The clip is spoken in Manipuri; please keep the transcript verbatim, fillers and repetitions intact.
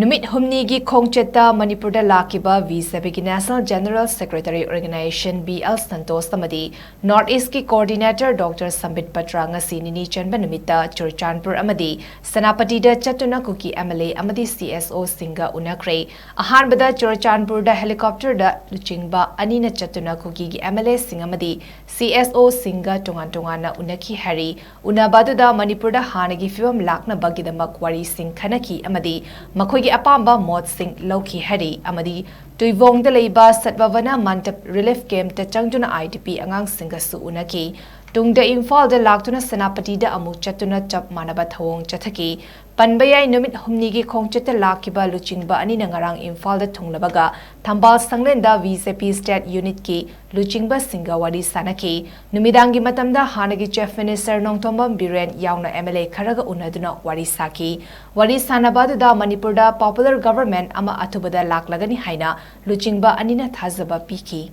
ꯅꯨꯃꯤꯠ ꯍꯨꯝꯅꯤꯒꯤ ꯈꯣꯡꯆꯠꯇ ꯃꯅꯤꯄꯨꯔꯗ ꯂꯥꯛꯈꯤꯕ ꯕꯤ ꯖꯦ ꯄꯤꯒꯤ National General Secretary Organization B L Santosh ꯑꯃꯗꯤ North East ꯀꯤ Coordinator Doctor Sambit Patra ꯉꯁꯤ ꯅꯤꯅꯤ ꯆꯟꯕ ꯅꯨꯃꯤꯠꯇ ꯆꯨꯔꯆꯥꯟꯄꯨꯔ ꯑꯃꯗꯤ ꯁꯦꯅꯥꯄꯇꯤꯗ ꯆꯠꯇꯨꯅ ꯀꯨꯀꯤ M L A ꯑꯃꯗꯤ C S O ꯁꯤꯡꯒ ꯎꯅꯈ꯭ꯔꯦ꯫ ꯑꯍꯥꯟꯕꯗ ꯆꯨꯔꯆꯥꯟꯄꯨꯔꯗ helicopter ꯗ ꯂꯨꯆꯤꯡꯕ ꯑꯅꯤꯅ ꯆꯠꯇꯨꯅ ꯀꯨꯀꯤꯒꯤ M L A ꯁꯤꯡ ꯑꯃꯗꯤ C S O ꯁꯤꯡꯒ ꯇꯣꯉꯥꯟ ꯇꯣꯉꯥꯟꯅ ꯎꯅꯈꯤ ꯍꯥꯏꯔꯤ꯫ ꯎꯅꯕ ꯑꯗꯨꯗ ꯃꯅꯤꯄꯨꯔꯗ ꯍꯥꯟꯅꯒꯤ ꯐꯤꯕꯝ ꯂꯥꯛꯅꯕꯒꯤꯗꯃꯛ ꯋꯥꯔꯤꯁꯤꯡ ꯈꯟꯅꯈꯤ ꯑꯃꯗꯤ ꯃꯈꯣꯏꯒꯤ ꯑꯄꯥꯝꯕ ꯃꯣꯠꯁꯤꯡ ꯂꯧꯈꯤ ꯍꯥꯏꯔꯤ꯫ ꯑꯃꯗꯤ ꯇꯨꯏꯕꯣꯡꯗ ꯂꯩꯕ ꯁꯠꯕꯚꯅ ꯃꯟꯇꯞ relief camp ꯇ ꯆꯪꯗꯨꯅ I D P ꯑꯉꯥꯡꯁꯤꯡꯒꯁꯨ ꯎꯅꯈꯤ꯫ ꯇꯨꯡꯗ ꯏꯝꯐꯥꯜꯗ ꯂꯥꯛꯇꯨꯅ ꯁꯦꯅꯥꯄꯇꯤꯗ ꯑꯃꯨꯛ ꯆꯠꯇꯨꯅ ꯆꯞ ꯃꯥꯟꯅꯕ ꯊꯧꯑꯣꯡ ꯆꯠꯊꯈꯤ꯫ ꯄꯟꯕ ꯌꯥꯏ, ꯅꯨꯃꯤꯠ ꯍꯨꯝꯅꯤꯒꯤ ꯈꯣꯡꯆꯠꯇ ꯂꯥꯛꯈꯤꯕ ꯂꯨꯆꯤꯡꯕ ꯑꯅꯤꯅ ꯉꯔꯥꯡ ꯏꯝꯐꯥꯜꯗ ꯊꯨꯡꯂꯕꯒ ꯊꯝꯕꯥꯜ ꯁꯪꯂꯦꯟꯗ B J P state unit ꯀꯤ ꯂꯨꯆꯤꯡꯕꯁꯤꯡꯒ ꯋꯥꯔꯤ ꯁꯥꯅꯈꯤ꯫ ꯅꯨꯃꯤꯗꯥꯡꯒꯤ ꯃꯇꯝꯗ ꯍꯥꯟꯅꯒꯤ Chief Minister ꯅꯣꯡꯊꯣꯝꯕꯝ ꯕꯤꯔꯦꯟ ꯌꯥꯎꯅ M L A ꯈꯔꯒ ꯎꯅꯗꯨꯅ ꯋꯥꯔꯤ ꯁꯥꯈꯤ꯫ ꯋꯥꯔꯤ ꯁꯥꯅꯕ ꯑꯗꯨꯗ ꯃꯅꯤꯄꯨꯔꯗ popular government ꯑꯃ ꯑꯊꯨꯕꯗ ꯂꯥꯛꯂꯒꯅꯤ ꯍꯥꯏꯅ ꯂꯨꯆꯤꯡꯕ ꯑꯅꯤꯅ ꯊꯥꯖꯕ ꯄꯤꯈꯤ꯫